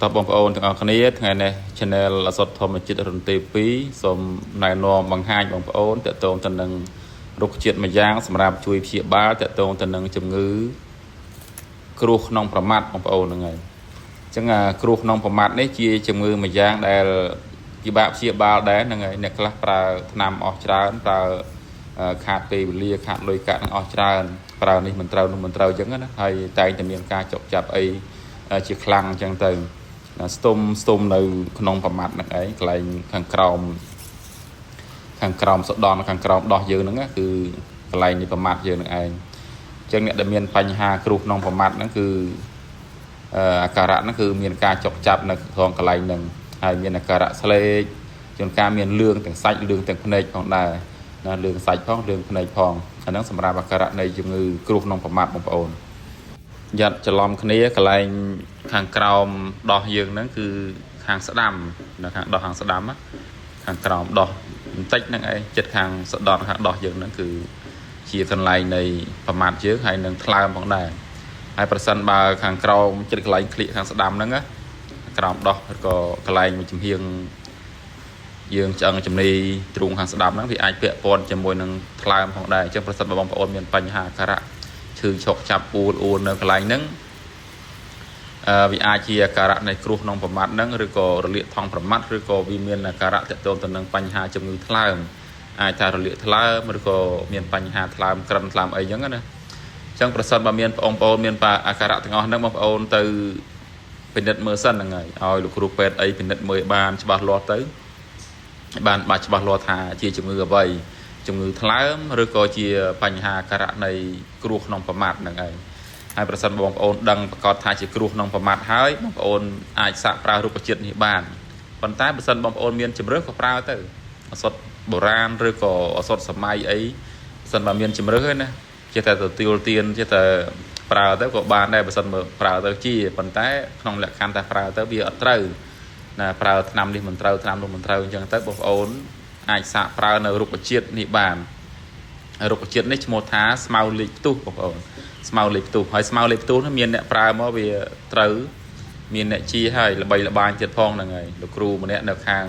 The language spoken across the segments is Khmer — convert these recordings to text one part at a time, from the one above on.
តោះបងប្អូនទាំងអស់គ្នាថ្ងៃនេះ Channel អសត់ធម្មជាតិរុនទេ2សូមណែនាំបង្ហាញបងប្អូនតកតងទៅនឹងរុក្ខជាតិមួយយ៉ាងសម្រាប់ជួយព្យាបាលតកតងទៅនឹងជំងឺគ្រោះក្នុងប្រមាត់បងប្អូនហ្នឹងហើយអញ្ចឹងគ្រោះក្នុងប្រមាត់នេះជាជំងឺមួយយ៉ាងដែលពិបាកព្យាបាលដែរហ្នឹងហើយអ្នកខ្លះប្រើថ្នាំអស់ច្រើនប្រើខាតពេលវេលាខាតលុយកាក់នឹងអស់ច្រើនប្រើនេះមិនត្រូវនោះមិនត្រូវអញ្ចឹងណាហើយតែងតែមានការចុកចាប់អីជាខ្លាំងអញ្ចឹងទៅស្ទុំស្ទុំនៅក្នុងប្រមាត់ហ្នឹងឯងកន្លែងខាងក្រោមខាងក្រោមសដនខាងក្រោមដោះយើងហ្នឹងគឺកន្លែងនេះប្រមាត់យើងហ្នឹងឯងអញ្ចឹងអ្នកដែលមានបញ្ហាគ្រោះក្នុងប្រមាត់ហ្នឹងគឺអាការៈហ្នឹងគឺមានការចុកចាប់នៅក្នុងកន្លែងហ្នឹងហើយមានអាការៈស្លេកជួនកាលមានលឿងទាំងសាច់លឿងទាំងភ្នែកផងដែរណាលឿងសាច់ផងលឿងភ្នែកផងអាហ្នឹងសម្រាប់អាការៈនៃជំងឺគ្រោះក្នុងប្រមាត់បងប្អូនយ៉ាត់ច្រឡំគ្នាកន្លែងខាងក្រោមដោះយើងហ្នឹងគឺខាងស្ដាំនៅខាងដោះខាងស្ដាំខាងក្រោមដោះបន្តិចហ្នឹងឯងចិត្តខាងសដនខាងដោះយើងហ្នឹងគឺជាកន្លែងនៃប្រមាត់យើងហើយនឹងថ្លើមផងដែរហើយប្រសិនបើខាងក្រោមចិត្តកន្លែងក្លៀកខាងស្ដាំហ្នឹងណាក្រោមដោះឬក៏កន្លែងមួយចំហៀងយើងឆ្អឹងជំនីទ្រូងខាងស្ដាំហ្នឹងវាអាចពាក់ព័ន្ធជាមួយនឹងថ្លើមផងដែរអញ្ចឹងប្រសិនបើបងប្អូនមានបញ្ហាអាការៈឈឺឆុកចាប់អួលអួលនៅកន្លែងហ្នឹងអឺវាអាចជាអាការៈនៃគ្រោះក្នុងប្រមាត់ហ្នឹងឬក៏រលាកថង់ប្រមាត់ឬក៏វាមានអាការៈតកតងទៅនឹងបញ្ហាជំងឺថ្លើមអាចថារលាកថ្លើមឬក៏មានបញ្ហាថ្លើមក្រិនថ្លើមអីចឹងណាអញ្ចឹងប្រសិនបើមានបងប្អូនមានអាការៈទាំងអស់ហ្នឹងបងប្អូនទៅពិនិត្យមើលសិនហ្នឹងហើយឲ្យលោកគ្រូពេទ្យអីពិនិត្យមើលបានច្បាស់លាស់ទៅបានបាទច្បាស់លាស់ថាជាជំងឺអ្វីជំងឺថ្លើមឬក៏ជាបញ្ហាករណីគ្រោះក្នុងប្រមាត់ហ្នឹងឯងហើយប្រសិនបងប្អូនដឹងប្រកាសថាជាគ្រោះក្នុងប្រមាត់ហើយបងប្អូនអាចសាកប្រើរុក្ខជាតិនេះបានប៉ុន្តែប្រសិនបងប្អូនមានជំរឿសក៏ប្រើទៅឱសថបុរាណឬក៏ឱសថសម័យអីប្រសិនបើមានជំរឿសហើយណាចេះតែទទួលទានចេះតែប្រើទៅក៏បានដែរប្រសិនបើប្រើទៅជាប៉ុន្តែក្នុងលក្ខខណ្ឌតែប្រើទៅវាអត់ត្រូវណាប្រើថ្នាំនេះមិនត្រូវថ្នាំនោះមិនត្រូវអញ្ចឹងទៅបងប្អូនអាចសាកប្រើនៅរុក្ខជាតិនេះបានរុក្ខជាតិនេះឈ្មោះថាស្មៅលិចផ្ទុះបងប្អូនស្មៅលិចផ្ទុះហើយស្មៅលិចផ្ទុះនោះមានអ្នកប្រើមកវាត្រូវមានអ្នកជាហើយល្បីល្បាញទៀតផងហ្នឹងហើយលោកគ្រូម្នាក់នៅខាង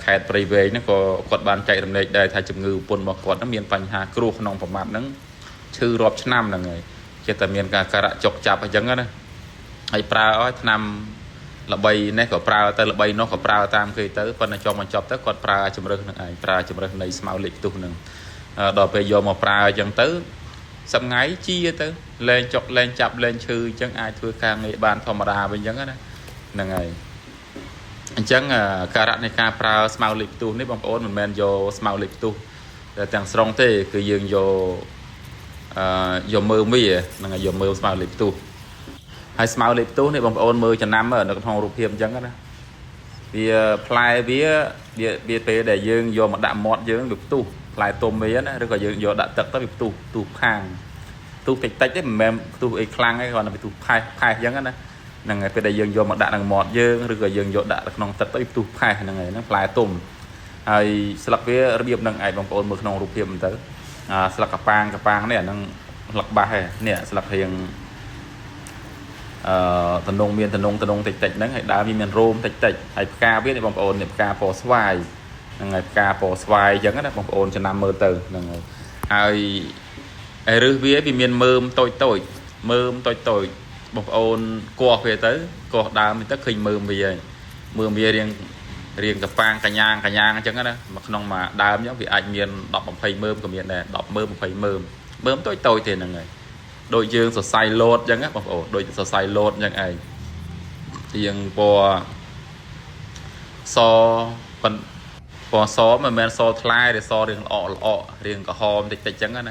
ខេត្តព្រៃវែងហ្នឹងក៏គាត់បានចែករំលែកដែរថាជំងឺប្រពន្ធរបស់គាត់ហ្នឹងមានបញ្ហាគ្រោះក្នុងប្រមាត់ហ្នឹងឈឺរាប់ឆ្នាំហ្នឹងហើយចេះតែមានការការៈចុកចាប់អញ្ចឹងណាហើយប្រើឲ្យថ្នាំល្បីនេះក៏ប្រើទៅល្បីនោះក៏ប្រើតាមគេទៅប៉ុន្តែចង់បញ្ចប់ទៅគាត់ប្រើជំរើសនឹងឯងប្រើជំរើសនៃស្មៅលិចផ្ទុះនឹងដល់ពេលយកមកប្រើអញ្ចឹងទៅសប្ងៃជាទៅលែងចុកលែងចាប់លែងឈឺអញ្ចឹងអាចធ្វើការងារបានធម្មតាវិញអញ្ចឹងណាហ្នឹងហើយអញ្ចឹងការៈនៃការប្រើស្មៅលិចផ្ទុះនេះបងប្អូនមិនមែនយកស្មៅលិចផ្ទុះតែទាំងស្រុងទេគឺយើងយកអឺយកមើមវាហ្នឹងហើយយកមើមស្មៅលិចផ្ទុះហើយស្មៅលេខផ្ទុះនេះបងប្អូនមើលចំណាំនៅក្នុងរូបភាពអញ្ចឹងណាវាផ្លែវាវាវាពេលដែលយើងយកមកដាក់មាត់យើងវាផ្ទុះផ្លែទុំវាណាឬក៏យើងយកដាក់ទឹកទៅវាផ្ទុះផ្ទុះផាងផ្ទុះតិចតិចទេមិនមែនផ្ទុះអីខ្លាំងទេគ្រាន់តែវាផ្ទុះផេះផេះអញ្ចឹងណាហ្នឹងហើយពេលដែលយើងយកមកដាក់នឹងមាត់យើងឬក៏យើងយកដាក់ក្នុងទឹកទៅវាផ្ទុះផេះហ្នឹងហើយហ្នឹងផ្លែទុំហើយស្លឹកវារបៀបហ្នឹងឯងបងប្អូនមើលក្នុងរូបភាពហ្នឹងទៅអាស្លឹកកប៉ាងកប៉ាងនេះអាហ្នឹងស្លឹកបាសឯនេះស្លឹករៀងអឺតំណងមានតំណងតំណងតិចតិចហ្នឹងហើយដើមវាមានរោមតិចតិចហើយផ្កាវានេះបងប្អូននេះផ្កាពណ៌ស្វាយហ្នឹងហើយផ្កាពណ៌ស្វាយអញ្ចឹងណាបងប្អូនចំណាំមើលទៅហ្នឹងហើយហើយឯរឹសវាវាមានមើមតូចតូចមើមតូចតូចបងប្អូនគាស់វាទៅគាស់ដើមវាទៅឃើញមើមវាហើយមើមវារៀងរៀងកប៉ាងកញ្ញាងកញ្ញាងអញ្ចឹងណាមកក្នុងមួយដើមអញ្ចឹងវាអាចមាន10 20មើមក៏មានដែរ10មើម20មើមមើមតូចតូចទេហ្នឹងហើយដូចយើងសរសៃលោតអញ្ចឹងណាបងប្អូនដូចសរសៃលោតអញ្ចឹងឯងរៀងពណ៌សប៉ុនពណ៌សមិនមែនសថ្លាទេសរៀងល្អល្អរៀងក្រហមតិចតិចអញ្ចឹងណា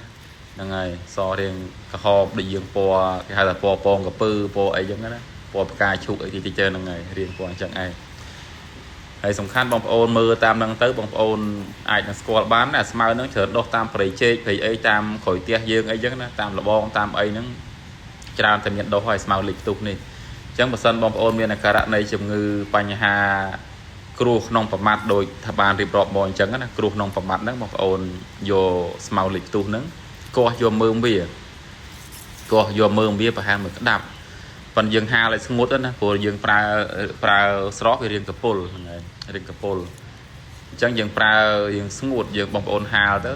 ហ្នឹងហើយសរៀងក្រហមដូចយើងពណ៌គេហៅថាពណ៌ពងកពើពណ៌អីអញ្ចឹងណាពណ៌ផ្កាឈូកអីតិចតិចទៅហ្នឹងហើយរៀងពណ៌អញ្ចឹងឯងហើយសំខាន់បងប្អូនមើលតាមហ្នឹងទៅបងប្អូនអាចនឹងស្គាល់បានណាស្មៅហ្នឹងច្រើនដុះតាមព្រៃជែកព្រៃអីតាមក្រោយផ្ទះយើងអីចឹងណាតាមលបងតាមអីហ្នឹងច្រើនតែមានដុះហើយស្មៅលិចផ្ទុះនេះអញ្ចឹងបើសិនបងប្អូនមានអាការៈនៃជំងឺបញ្ហាគ្រោះក្នុងប្រមាត់ដោយថាបានរៀបរាប់មកអញ្ចឹងណាគ្រោះក្នុងប្រមាត់ហ្នឹងបងប្អូនយកស្មៅលិចផ្ទុះហ្នឹងគាស់យកមើមវាគាស់យកមើមវាប្រហែលមួយក្តាប់ ប៉ុន្តែយើងហាលឲ្យស្ងួតទៅណាព្រោះយើងប្រើប្រើស្រស់វារាងកពុលហ្នឹងហើយរាងកពុលអញ្ចឹងយើងប្រើយើងស្ងួតយើងបងប្អូនហាលទៅ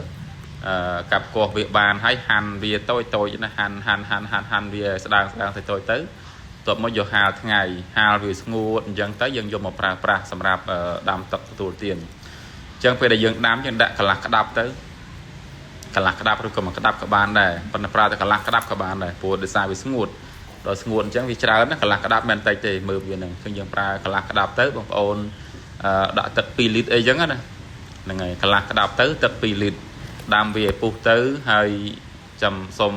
អឺកាប់កោះវាបានហើយហាន់វាតូចតូចណាហាន់ហាន់ហាន់ហាន់ហាន់វាស្ដើងស្ដើងតូចតូចទៅបន្ទាប់មកយកហាលថ្ងៃហាលវាស្ងួតអញ្ចឹងទៅយើងយកមកប្រើប្រាស់សម្រាប់ដាំទឹកទទួលទានអញ្ចឹងពេលដែលយើងដាំយើងដាក់កន្លះក្តាប់ទៅកន្លះក្តាប់ឬក៏មួយក្តាប់ក៏បានដែរប៉ុន្តែប្រើតែកន្លះក្តាប់ក៏បានដែរព្រោះដោយសារវាស្ងួតដល់ស្ងួតអញ្ចឹងវាច្រើនណាកន្លះក្តាប់មិនតិចទេមើលវាហ្នឹងគឺយើងប្រើកន្លះក្តាប់ទៅបងប្អូនដាក់ទឹក2លីត្រអីចឹងណាហ្នឹងហើយកន្លះក្តាប់ទៅទឹក2លីត្រដាំវាឲ្យពុះទៅហើយចាំសុំ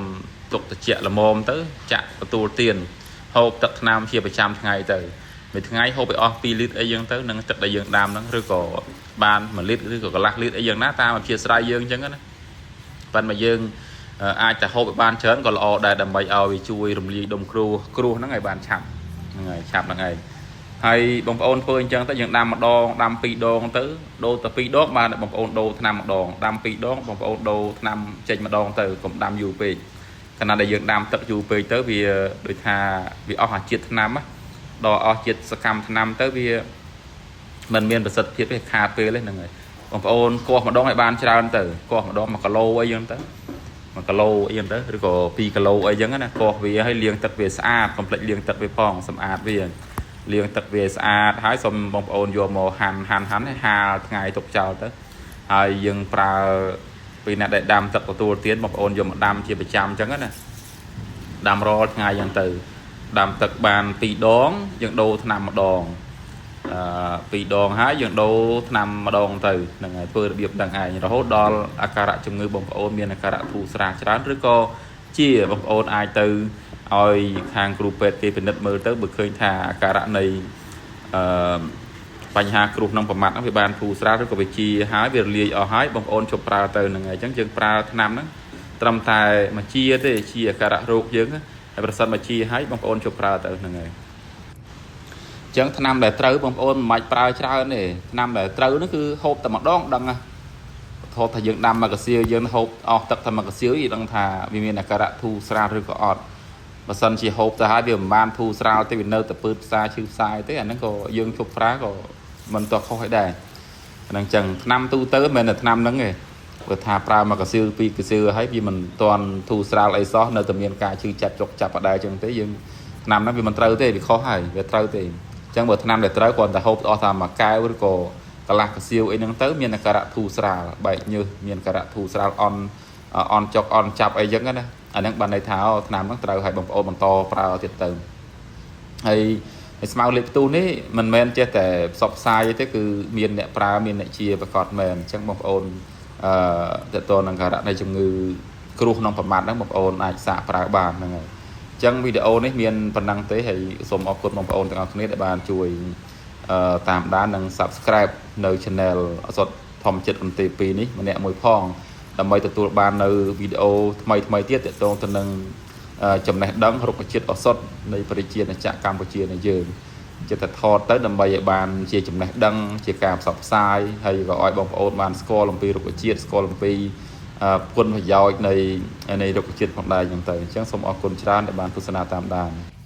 ទុកត្រជាក់ល្មមទៅចាក់ទទួលទានហូបទឹកថ្នាំជាប្រចាំថ្ងៃទៅមួយថ្ងៃហូបឲ្យអស់2លីត្រអីចឹងទៅនឹងទឹកដែលយើងដាំហ្នឹងឬក៏បាន1លីត្រឬក៏កន្លះលីត្រអីយ៉ាងណាតាមអធិស្ឋានយើងអញ្ចឹងណាប៉ុន្តែយើងអាចតែហូបឲ្យបានច្រើនក៏ល្អដែរដើម្បីឲ្យវាជួយរំលាយដុំគ្រោះគ្រោះហ្នឹងឲ្យបានឆាប់ហ្នឹងហើយឆាប់ហ្នឹងឯងហើយបងប្អូនធ្វើអញ្ចឹងទៅយើងដាំម្ដងដាំពីរដងទៅដូរទៅពីរដងបានបងប្អូនដូរថ្នាំម្ដងដាំពីរដងបងប្អូនដូរថ្នាំចេញម្ដងទៅកុំដាំយូរពេកខណៈដែលយើងដាំទឹកយូរពេកទៅវាដូចថាវាអស់អាជាតិថ្នាំដល់អស់ជាតិសកម្មថ្នាំទៅវាมันមានប្រសិទ្ធភាពទេខាតពេលហ្នឹងហើយបងប្អូនកោះម្ដងឲ្យបានច្រើនទៅកោះម្ដង1គីឡូអីចឹងទៅ1គីឡូអីចឹងទៅឬក៏2គីឡូអីចឹងណាកោះវាឲ្យលាងទឹកវាស្អាតកុំភ្លេចលាងទឹកវាផងសម្អាតវាលាងទឹកវាស្អាតហើយសូមបងប្អូនយកមកហាន់ហាន់ហាន់ឲ្យហាលថ្ងៃទុកចោលទៅហើយយើងប្រើពេលណាដែលដាំទឹកទទួលទានបងប្អូនយកមកដាំជាប្រចាំចឹងណាដាំរាល់ថ្ងៃចឹងទៅដាំទឹកបាន2ដងយើងដូរថ្នាំម្ដងអឺពីរដងហើយយើងដូរថ្នាំម្ដងទៅហ្នឹងហើយធ្វើរបៀបហ្នឹងឯងរហូតដល់អាការៈជំងឺបងប្អូនមានអាការៈធូរស្រាលច្រើនឬក៏ជាបងប្អូនអាចទៅឲ្យខាងគ្រូពេទ្យគេពិនិត្យមើលទៅបើឃើញថាអាការៈនៃអឺបញ្ហាគ្រោះក្នុងប្រមាត់ហ្នឹងវាបានធូរស្រាលឬក៏វាជាហើយវារលាយអស់ហើយបងប្អូនជប់ប្រើទៅហ្នឹងហើយអញ្ចឹងយើងប្រើថ្នាំហ្នឹងត្រឹមតែមួយជាទេជាអាការៈរោគយើងហើយប្រសិនមកជាហើយបងប្អូនជប់ប្រើទៅហ្នឹងហើយចឹងថ្នាំដែលត្រូវបងប្អូនមិនបាច់ប្រើច្រើនទេថ្នាំដែលត្រូវនោះគឺហូបតែម្ដងដឹងណាថតថាយើងដាំមកកាសៀវយើងហូបអស់ទឹកតែមកកាសៀវយើងដឹងថាវាមានអាការៈធូរស្រាលឬក៏អត់បើសិនជាហូបទៅហើយវាមិនបានធូរស្រាលទេវានៅតែពើផ្សាឈឺផ្សាយទេអាហ្នឹងក៏យើងជប់ប្រើក៏មិនតោះខុសអីដែរហ្នឹងចឹងថ្នាំទូទៅមិនមែនតែថ្នាំហ្នឹងទេព្រោះថាប្រើមកកាសៀវពីរកាសៀវហើយវាមិនទាន់ធូរស្រាលអីសោះនៅតែមានការឈឺចាប់ចុកចាប់អដែរចឹងទេយើងថ្នាំហ្នឹងវាមិនត្រូវទេវាខុសហើយវាត្រូវទេចឹងបើថ្នាំដែលត្រូវគ្រាន់តែហូបអស់ថាមួយកែវឬក៏កន្លះកាសៀវអីហ្នឹងទៅមានអាការៈធូរស្រាលបែកញើសមានអាការៈធូរស្រាលអន់អន់ចុកអន់ចាប់អីចឹងណាអាហ្នឹងបានន័យថាថ្នាំហ្នឹងត្រូវឲ្យបងប្អូនបន្តប្រើទៀតទៅហើយស្មៅលេបផ្ទុះនេះមិនមែនចេះតែផ្សព្វផ្សាយទេគឺមានអ្នកប្រើមានអ្នកជាប្រកាសមែនអញ្ចឹងបងប្អូនអឺតទៅនឹងករណីជំងឺគ្រោះក្នុងប្រមាត់ហ្នឹងបងប្អូនអាចសាកប្រើបានហ្នឹងហើយចឹងវីដេអូនេះមានប៉ុណ្ណឹងទេហើយសូមអរគុណបងប្អូនទាំងអស់គ្នាដែលបានជួយតាមដាននិង Subscribe នៅ Channel អសត់ធម្មជាតិមន្ទីរ2នេះម្នាក់មួយផងដើម្បីទទួលបាននៅវីដេអូថ្មីថ្មីទៀតទាក់ទងទៅនឹងចំណេះដឹងរុក្ខជាតិឱសថនៃប្រជាណាចក្រកម្ពុជានៃយើងចិត្តតែថតទៅដើម្បីឲ្យបានជាចំណេះដឹងជាការផ្សព្វផ្សាយហើយក៏ឲ្យបងប្អូនបានស្គាល់អំពីរុក្ខជាតិស្គាល់អំពីគុណប្រយោជន៍នៃរុក្ខជាតិផងដែរអញ្ចឹងទៅអញ្ចឹងសូមអរគុណច្រើនដែលបានទស្សនាតាមដាន។